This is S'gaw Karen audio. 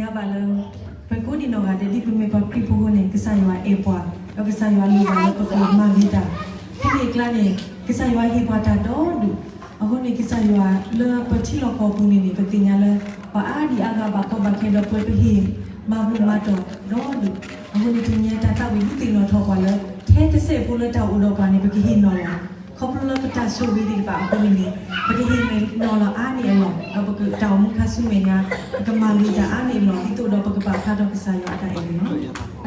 သ့ၣ်ညါဘၣ်လၢ ပကိးဒံးနီၢ်ဂၤဒဲး ဒ်ပမ့ၢ်ပှၤခရံာ်ဖိအဃိန့ၣ် ကစၢ်ယွၤအဲၣ်ပှၤ ဒီးကစၢ်ယွၤလိၣ်ဘၣ်လၢပကမၤဂ့ၤတၢ်. ဖဲန့ၣ်အကျါန့ၣ် ကစၢ်ယွၤဟ့ၣ်ပှၤတၢ်ဒီဒူၣ်. အဃိန့ၣ် ကစၢ်ယွၤလၢပထံလီၢ်ကီၢ်ပူၤန့ၣ်န့ၣ် ပသ့ၣ်ညါလၢ ပှၤအါဒံအါဂၤဘၣ်ကီဘၣ်ခဲဒီး ပှၤပဟ့ၣ်မၤဘူၣ်မၤတီၢ်ဒီဒူၣ်. အဃိန့ၣ် တနံၤညါတၢ်သးဝံၣ်ဒုးသ့ၣ်နီၣ်ထီၣ်ပှၤလၢ ထဲတစဲးဖိလၢတၢ်အိၣ်ဒီးပှၤန့ၣ် ပကဟ့ၣ်နီၤလီၤ. ခီဖျိလၢပတၢ်ဆိၣ်ဂ့ၤသ့ၣ်တဖၣ်အဃိန့ၣ်န့ၣ် ပကဟ့ၣ်နီၤလီၤအါန့ၢ်အလီၢ် ဒီးပကတၢ်အိၣ်မူခါဆူမဲာ်ညါ ပကမၤဂ့ၤတၢ်အါန့ၢ်အလီၢ် ဒ်သိးဒီးပကပာ်ဖျါထီၣ်ကစၢ်ယွၤအတၢ်အဲၣ်န့ၣ်လီၤ.